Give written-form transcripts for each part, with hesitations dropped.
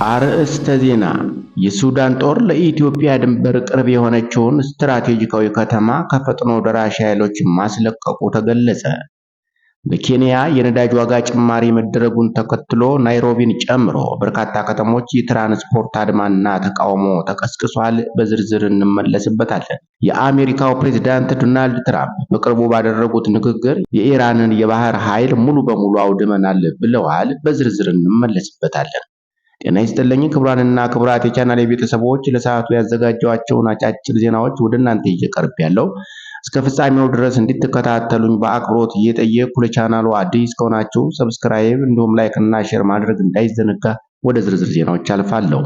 አርዕስተ ዜና። የሱዳን ጦር ለኢትዮጵያ ድንበር ቅርብ የሆነችውን ስትራቴጂካዊ ከተማ ከፈጥኖ ደራሽ ኃይሎች ማስለቀቁ ተገለጸ። በኬንያ የነዳጅ ዋጋ ጭማሪ መደረጉን ተከትሎ ናይሮቢን ጨምሮ በርካታ ከተሞች የትራንስፖርት አድማና ተቃውሞ ተቀስቅሷል። በዝርዝር እንመለስበታለን። የአሜሪካው ፕሬዝዳንት ዶናልድ ትራምፕ በቅርቡ ባደረጉት ንግግር የኢራንን የባህር ኃይል ሙሉ በሙሉ አውድመናል ብለዋል። በዝርዝር እንመለስበታለን። ጤና ይስጥልኝ ክቡራንና ክቡራት የቻናል ቤተሰቦች፣ ለሰዓቱ ያዘጋጀኋቸውን አጫጭር ዜናዎች ወደ እናንተ ይዤ ቀርቤያለሁ። እስከ ፍጻሜው ድረስ እንድትከታተሉኝ በአክብሮት እየጠየቅኩ ለቻናሉ አዲስ ከሆናችሁ subscribe እንዲሁም like እና share ማድረግ እንዳይዘነጋ። ወደ ዝርዝር ዜናዎች አልፋለሁ።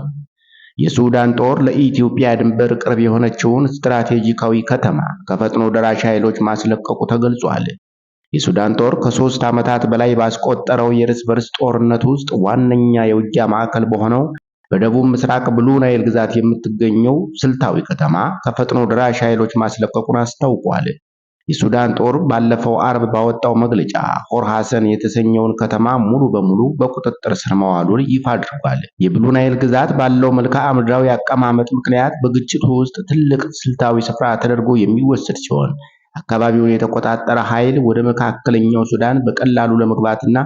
የሱዳን ጦር ለኢትዮጵያ ድንበር ቅርብ የሆነችውን ስትራቴጂካዊ ከተማ ከፈጥኖ ደራሽ ኃይሎች ማስለቀቁ ተገልጿል። የሱዳን ጦር ከ3 ዓመታት በላይ ባስቆጠረው የእርስ በርስ ጦርነት ውስጥ ዋነኛ የውጊያ ማዕከል በሆነው በደቡብ ምስራቅ ብሉ ናይል ግዛት የምትገኘው ስልታዊ ከተማ ከፈጥኖ ደራሽ ኃይሎች ማስለቀቁን አስታውቋል። የሱዳን ጦር ባለፈው አርብ ባወጣው መግለጫ ሆር ሐሰን የተሰኘውን ከተማ ሙሉ በሙሉ በቁጥጥር ስር መዋሉን ይፋ አድርጓል። የብሉ ናይል ግዛት ባለው መልክዓ ምድራዊ አቀማመጥ ምክንያት በግጭቱ ውስጥ ትልቅ ስልታዊ ስፍራ ተደርጎ የሚወሰድ ሲሆን፣ አካባቢውን የተቆጣጠረ ኃይል ወደ መካከለኛው ሱዳን በቀላሉ ለመግባትና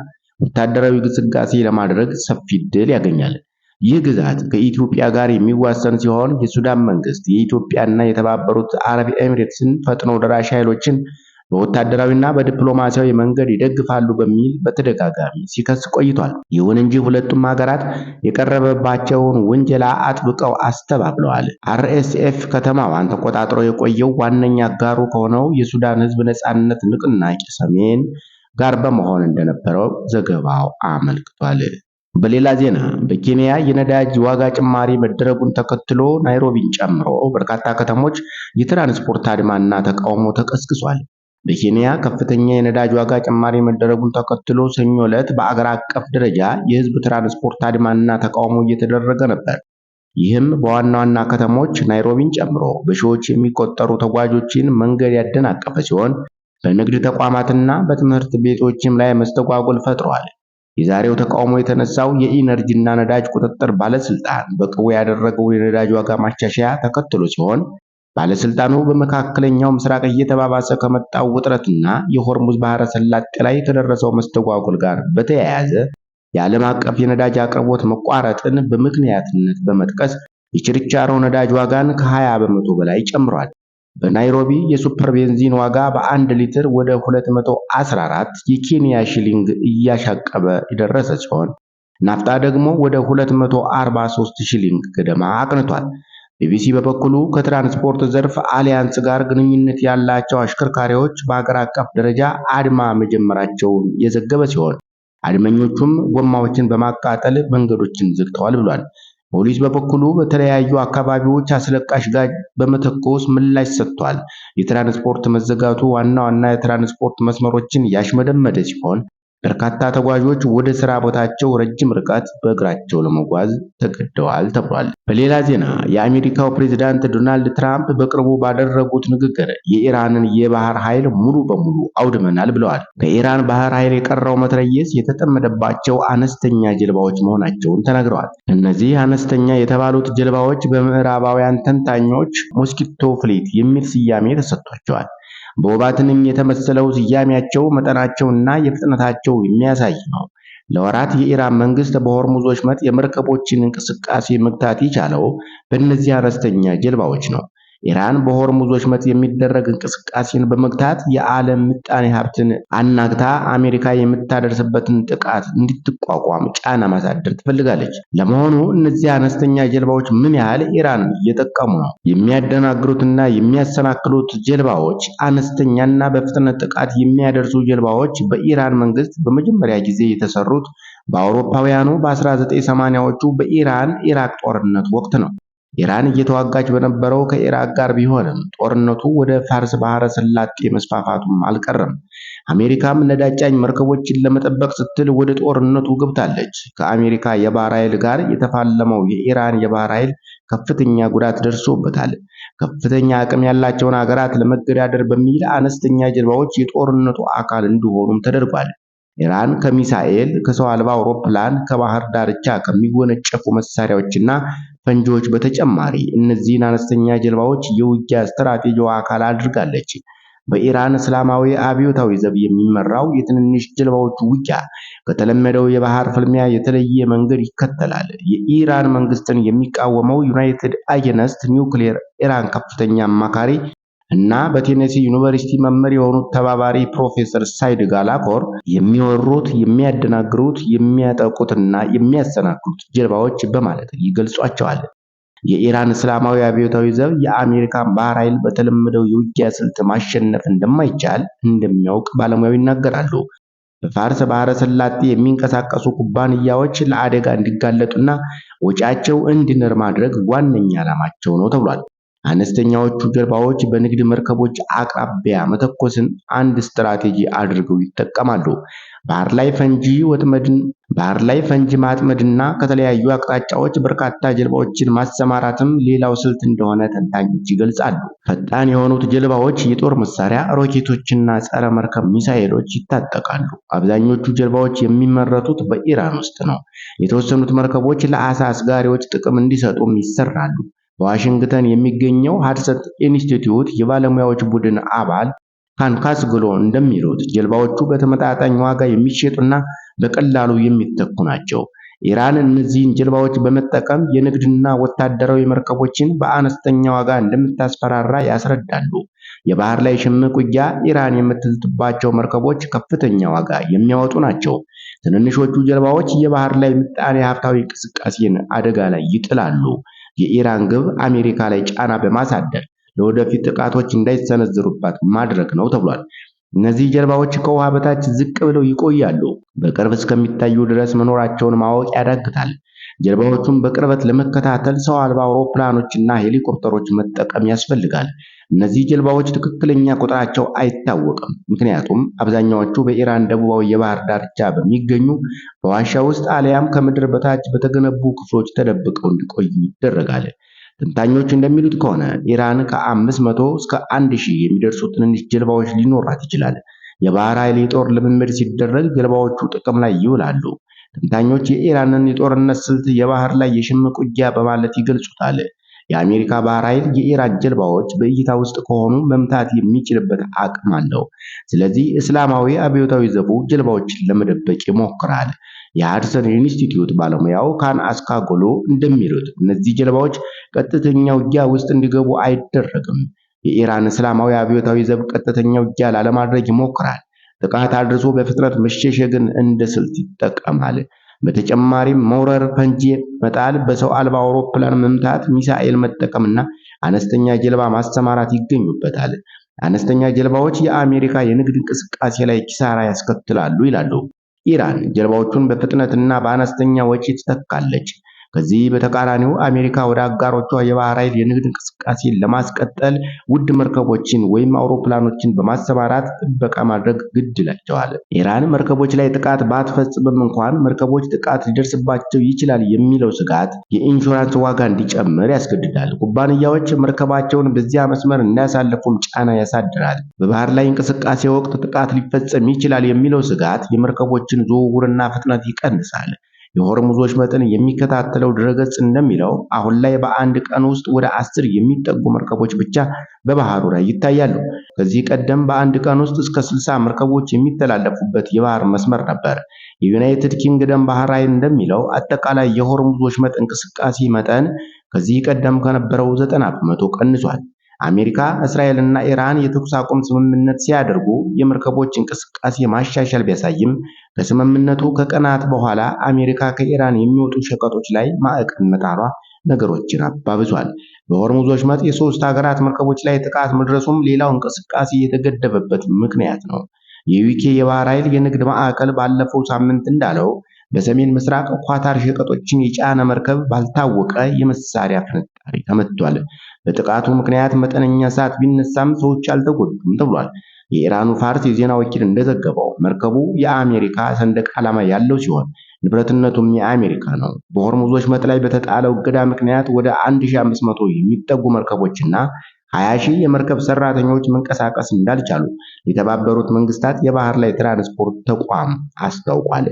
ወታደራዊ ግስጋሴ ለማድረግ ሰፊ ዕድል ያገኛል። ይህ ግዛት ከኢትዮጵያ ጋር የሚዋሰን ሲሆን፣ የሱዳን መንግስት የኢትዮጵያና የተባበሩት አረብ ኤሚሬትስን ፈጥኖ ደራሽ ኃይሎችን በወታደራዊና በዲፕሎማሲያዊ መንገድ ይደግፋሉ በሚል በተደጋጋሚ ሲከስ ቆይቷል። ይሁን እንጂ ሁለቱም ሀገራት የቀረበባቸውን ውንጀላ አጥብቀው አስተባብለዋል። አርኤስኤፍ ከተማዋን ተቆጣጥሮ የቆየው ዋነኛ አጋሩ ከሆነው የሱዳን ሕዝብ ነጻነት ንቅናቄ ሰሜን ጋር በመሆን እንደነበረው ዘገባው አመልክቷል። በሌላ ዜና፣ በኬንያ የነዳጅ ዋጋ ጭማሪ መደረጉን ተከትሎ ናይሮቢን ጨምሮ በርካታ ከተሞች የትራንስፖርት አድማና ተቃውሞ ተቀስቅሷል። በኬንያ ከፍተኛ የነዳጅ ዋጋ ጭማሪ መደረጉን ተከትሎ ሰኞ ዕለት በአገር አቀፍ ደረጃ የህዝብ ትራንስፖርት አድማና ተቃውሞ እየተደረገ ነበር። ይህም በዋና ዋና ከተሞች ናይሮቢን ጨምሮ በሺዎች የሚቆጠሩ ተጓዦችን መንገድ ያደናቀፈ ሲሆን፣ በንግድ ተቋማትና በትምህርት ቤቶችም ላይ መስተጓጎል ፈጥሯል። የዛሬው ተቃውሞ የተነሳው የኢነርጂና ነዳጅ ቁጥጥር ባለስልጣን በቅርቡ ያደረገው የነዳጅ ዋጋ ማሻሻያ ተከትሎ ሲሆን፣ ባለስልጣኑ በመካከለኛው ምስራቅ እየተባባሰ ከመጣው ውጥረትና የሆርሙዝ ባህረ ሰላጤ ላይ ከደረሰው መስተጓጎል ጋር በተያያዘ የዓለም አቀፍ የነዳጅ አቅርቦት መቋረጥን በምክንያትነት በመጥቀስ የችርቻሮ ነዳጅ ዋጋን ከ20% በላይ ጨምሯል። በናይሮቢ የሱፐር ቤንዚን ዋጋ በአንድ ሊትር ወደ 214 የኬንያ ሺሊንግ እያሻቀበ የደረሰ ሲሆን፣ ናፍጣ ደግሞ ወደ 243 ሺሊንግ ገደማ አቅንቷል። ቢቢሲ በበኩሉ ከትራንስፖርት ዘርፍ አሊያንስ ጋር ግንኙነት ያላቸው አሽከርካሪዎች በአገር አቀፍ ደረጃ አድማ መጀመራቸውን የዘገበ ሲሆን፣ አድመኞቹም ጎማዎችን በማቃጠል መንገዶችን ዘግተዋል ብሏል። ፖሊስ በበኩሉ በተለያዩ አካባቢዎች አስለቃሽ ጋዝ በመተኮስ ምላሽ ሰጥቷል። የትራንስፖርት መዘጋቱ ዋና ዋና የትራንስፖርት መስመሮችን ያሽመደመደ ሲሆን፣ በርካታ ተጓዦች ወደ ስራ ቦታቸው ረጅም ርቀት በእግራቸው ለመጓዝ ተገደዋል ተብሏል። በሌላ ዜና፣ የአሜሪካው ፕሬዝዳንት ዶናልድ ትራምፕ በቅርቡ ባደረጉት ንግግር የኢራንን የባህር ኃይል ሙሉ በሙሉ አውድመናል ብለዋል። ከኢራን ባህር ኃይል የቀረው መትረየስ የተጠመደባቸው አነስተኛ ጀልባዎች መሆናቸውን ተናግረዋል። እነዚህ አነስተኛ የተባሉት ጀልባዎች በምዕራባውያን ተንታኞች Mosquito Fleet የሚል ስያሜ ተሰጥቷቸዋል። በወባ ትንኝ የተመሰለው ስያሜያቸው መጠናቸውና የፍጥነታቸው የሚያሳይ ነው። ለወራት የኢራን መንግስት በሆርሙዝ ወሽመጥ የመርከቦችን እንቅስቃሴ መግታት የቻለው በእነዚህ አነስተኛ ጀልባዎች ነው። ኢራን በሆርሙዝ ወሽመጥ የሚደረግ እንቅስቃሴን በመግታት የዓለም ምጣኔ ሀብትን አናግታ አሜሪካ የምታደርስበትን ጥቃት እንድትቋቋም ጫና ማሳደር ትፈልጋለች። ለመሆኑ እነዚህ አነስተኛ ጀልባዎች ምን ያህል ኢራንን እየጠቀሙ ነው? የሚያደናግሩትና የሚያሰናክሉት ጀልባዎች አነስተኛና በፍጥነት ጥቃት የሚያደርሱ ጀልባዎች በኢራን መንግስት በመጀመሪያ ጊዜ የተሰሩት በአውሮፓውያኑ በ1980ዎቹ በኢራን ኢራቅ ጦርነት ወቅት ነው። ኢራን እየተዋጋች በነበረው ከኢራቅ ጋር ቢሆንም ጦርነቱ ወደ ፋርስ ባህረ ሰላጤ መስፋፋቱም አልቀረም። አሜሪካም ነዳጅ ጫኝ መርከቦችን ለመጠበቅ ስትል ወደ ጦርነቱ ገብታለች። ከአሜሪካ የባህር ኃይል ጋር የተፋለመው የኢራን የባህር ኃይል ከፍተኛ ጉዳት ደርሶበታል። ከፍተኛ አቅም ያላቸውን ሀገራት ለመገዳደር በሚል አነስተኛ ጀልባዎች የጦርነቱ አካል እንዲሆኑም ተደርጓል። ኢራን ከሚሳኤል፣ ከሰው አልባ አውሮፕላን፣ ከባህር ዳርቻ ከሚወነጨፉ መሳሪያዎችና ፈንጂዎች በተጨማሪ እነዚህን አነስተኛ ጀልባዎች የውጊያ ስትራቴጂዋ አካል አድርጋለች። በኢራን እስላማዊ አብዮታዊ ዘብ የሚመራው የትንንሽ ጀልባዎቹ ውጊያ ከተለመደው የባህር ፍልሚያ የተለየ መንገድ ይከተላል። የኢራን መንግስትን የሚቃወመው United Against Nuclear Iran ከፍተኛ አማካሪ እና በቴነሲ ዩኒቨርሲቲ መምህር የሆኑት ተባባሪ ፕሮፌሰር ሳይድ ጋላኮር የሚወሩት፣ የሚያደናግሩት፣ የሚያጠቁትና የሚያሰናክሉት ጀልባዎች በማለት ይገልጿቸዋል። የኢራን እስላማዊ አብዮታዊ ዘብ የአሜሪካን ባህር ኃይል በተለመደው የውጊያ ስልት ማሸነፍ እንደማይቻል እንደሚያውቅ ባለሙያው ይናገራሉ። በፋርስ ባህረ ሰላጤ የሚንቀሳቀሱ ኩባንያዎች ለአደጋ እንዲጋለጡና ወጪያቸው እንዲንር ማድረግ ዋነኛ ዓላማቸው ነው ተብሏል። አነስተኛዎቹ ጀልባዎች በንግድ መርከቦች አቅራቢያ መተኮስን አንድ ስትራቴጂ አድርገው ይጠቀማሉ። ባህር ላይ ፈንጂ ወጥመድን ባህር ላይ ፈንጂ ማጥመድና ከተለያዩ አቅጣጫዎች በርካታ ጀልባዎችን ማሰማራትም ሌላው ስልት እንደሆነ ተንታኞች ይገልጻሉ። ፈጣን የሆኑት ጀልባዎች የጦር መሳሪያ፣ ሮኬቶችና ጸረ መርከብ ሚሳኤሎች ይታጠቃሉ። አብዛኞቹ ጀልባዎች የሚመረቱት በኢራን ውስጥ ነው። የተወሰኑት መርከቦች ለዓሳ አስጋሪዎች ጥቅም እንዲሰጡም ይሰራሉ። በዋሽንግተን የሚገኘው ሃድሰን ኢንስቲትዩት የባለሙያዎች ቡድን አባል ካንካስግሎ እንደሚሉት ጀልባዎቹ በተመጣጣኝ ዋጋ የሚሸጡና በቀላሉ የሚተኩ ናቸው። ኢራን እነዚህን ጀልባዎች በመጠቀም የንግድና ወታደራዊ መርከቦችን በአነስተኛ ዋጋ እንደምታስፈራራ ያስረዳሉ። የባህር ላይ ሽምቅ ውጊያ ኢራን የምትዝትባቸው መርከቦች ከፍተኛ ዋጋ የሚያወጡ ናቸው። ትንንሾቹ ጀልባዎች የባህር ላይ ምጣኔ ሀብታዊ እንቅስቃሴን አደጋ ላይ ይጥላሉ። የኢራን ግብ አሜሪካ ላይ ጫና በማሳደር ለወደፊት ጥቃቶች እንዳይሰነዘሩባት ማድረግ ነው ተብሏል። እነዚህ ጀልባዎች ከውሃ በታች ዝቅ ብለው ይቆያሉ። በቅርብ እስከሚታዩ ድረስ መኖራቸውን ማወቅ ያዳግታል። ጀልባዎቹን በቅርበት ለመከታተል ሰው አልባ አውሮፕላኖችና ሄሊኮፕተሮች መጠቀም ያስፈልጋል። እነዚህ ጀልባዎች ትክክለኛ ቁጥራቸው አይታወቅም፣ ምክንያቱም አብዛኛዎቹ በኢራን ደቡባዊ የባህር ዳርቻ በሚገኙ በዋሻ ውስጥ አሊያም ከምድር በታች በተገነቡ ክፍሎች ተደብቀው እንዲቆዩ ይደረጋል። ተንታኞች እንደሚሉት ከሆነ ኢራን ከ500 እስከ 1000 የሚደርሱ ትንንሽ ጀልባዎች ሊኖራት ይችላል። የባህር ኃይል የጦር ልምምድ ሲደረግ ጀልባዎቹ ጥቅም ላይ ይውላሉ። ተንታኞች የኢራንን የጦርነት ስልት የባህር ላይ የሽምቅ ውጊያ በማለት ይገልጹታል። የአሜሪካ ባህር ኃይል የኢራን ጀልባዎች በእይታ ውስጥ ከሆኑ መምታት የሚችልበት አቅም አለው። ስለዚህ እስላማዊ አብዮታዊ ዘቡ ጀልባዎችን ለመደበቅ ይሞክራል። የሃድሰን ኢንስቲትዩት ባለሙያው ካን አስካጎሎ እንደሚሉት እነዚህ ጀልባዎች ቀጥተኛ ውጊያ ውስጥ እንዲገቡ አይደረግም። የኢራን እስላማዊ አብዮታዊ ዘብ ቀጥተኛ ውጊያ ላለማድረግ ይሞክራል። ጥቃት አድርሶ በፍጥነት መሸሸግን እንደ ስልት ይጠቀማል። በተጨማሪም መውረር፣ ፈንጂ መጣል፣ በሰው አልባ አውሮፕላን መምታት፣ ሚሳኤል መጠቀምና አነስተኛ ጀልባ ማሰማራት ይገኙበታል። አነስተኛ ጀልባዎች የአሜሪካ የንግድ እንቅስቃሴ ላይ ኪሳራ ያስከትላሉ ይላሉ። ኢራን ጀልባዎቹን በፍጥነትና በአነስተኛ ወጪ ትተካለች። ከዚህ በተቃራኒው አሜሪካ ወደ አጋሮቿ የባህር ኃይል የንግድ እንቅስቃሴን ለማስቀጠል ውድ መርከቦችን ወይም አውሮፕላኖችን በማሰማራት ጥበቃ ማድረግ ግድ ይላቸዋል። ኢራን መርከቦች ላይ ጥቃት ባትፈጽምም እንኳን መርከቦች ጥቃት ሊደርስባቸው ይችላል የሚለው ስጋት የኢንሹራንስ ዋጋ እንዲጨምር ያስገድዳል። ኩባንያዎች መርከባቸውን በዚያ መስመር እንዳያሳልፉም ጫና ያሳድራል። በባህር ላይ እንቅስቃሴ ወቅት ጥቃት ሊፈጸም ይችላል የሚለው ስጋት የመርከቦችን ዝውውርና ፍጥነት ይቀንሳል። የሆርሙዝ ወሽመጥን የሚከታተለው ድረገጽ እንደሚለው አሁን ላይ በአንድ ቀን ውስጥ ወደ 10 የሚጠጉ መርከቦች ብቻ በባህሩ ላይ ይታያሉ። ከዚህ ቀደም በአንድ ቀን ውስጥ እስከ 60 መርከቦች የሚተላለፉበት የባህር መስመር ነበር። የዩናይትድ ኪንግደም ባህር ኃይል እንደሚለው አጠቃላይ የሆርሙዝ ወሽመጥ እንቅስቃሴ መጠን ከዚህ ቀደም ከነበረው 90% ቀንሷል። አሜሪካ፣ እስራኤል እና ኢራን የተኩስ አቁም ስምምነት ሲያደርጉ የመርከቦች እንቅስቃሴ ማሻሻል ቢያሳይም ከስምምነቱ ከቀናት በኋላ አሜሪካ ከኢራን የሚወጡ ሸቀጦች ላይ ማዕቀብ መጣሏ ነገሮችን አባብሷል። በሆርሙዝ ወሽመጥ የሶስት ሀገራት መርከቦች ላይ ጥቃት መድረሱም ሌላው እንቅስቃሴ የተገደበበት ምክንያት ነው። የዩኬ የባህር ኃይል የንግድ ማዕከል ባለፈው ሳምንት እንዳለው በሰሜን ምስራቅ ኳታር ሸቀጦችን የጫነ መርከብ ባልታወቀ የመሳሪያ ፍንጣሪ ተመቷል። በጥቃቱ ምክንያት መጠነኛ እሳት ቢነሳም ሰዎች አልተጎዱም ተብሏል። የኢራኑ ፋርስ የዜና ወኪል እንደዘገበው መርከቡ የአሜሪካ ሰንደቅ ዓላማ ያለው ሲሆን ንብረትነቱም የአሜሪካ ነው። በሆርሙዝ ወሽመጥ ላይ በተጣለው እገዳ ምክንያት ወደ 1500 የሚጠጉ መርከቦችና 20 ሺህ የመርከብ ሰራተኞች መንቀሳቀስ እንዳልቻሉ የተባበሩት መንግስታት የባህር ላይ ትራንስፖርት ተቋም አስታውቋል።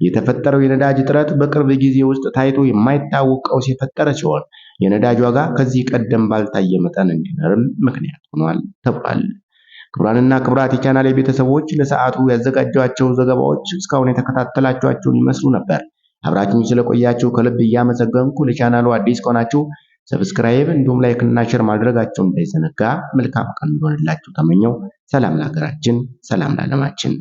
የተፈጠረው የነዳጅ እጥረት በቅርብ ጊዜ ውስጥ ታይቶ የማይታወቅ ቀውስ የፈጠረ ሲሆን የነዳጅ ዋጋ ከዚህ ቀደም ባልታየ መጠን እንዲንርም ምክንያት ሆኗል ተብሏል። ክቡራንና ክቡራት የቻናል ቤተሰቦች ለሰዓቱ ያዘጋጇቸው ዘገባዎች እስካሁን የተከታተላችኋቸውን ይመስሉ ነበር። አብራችሁኝ ስለቆያችሁ ከልብ እያመሰገንኩ ለቻናሉ አዲስ ከሆናችሁ subscribe እንዲሁም like እና share ማድረጋችሁን እንዳይዘነጋ። መልካም ቀን እንዲሆንላችሁ ተመኘሁ። ሰላም ለሀገራችን፣ ሰላም ለዓለማችን።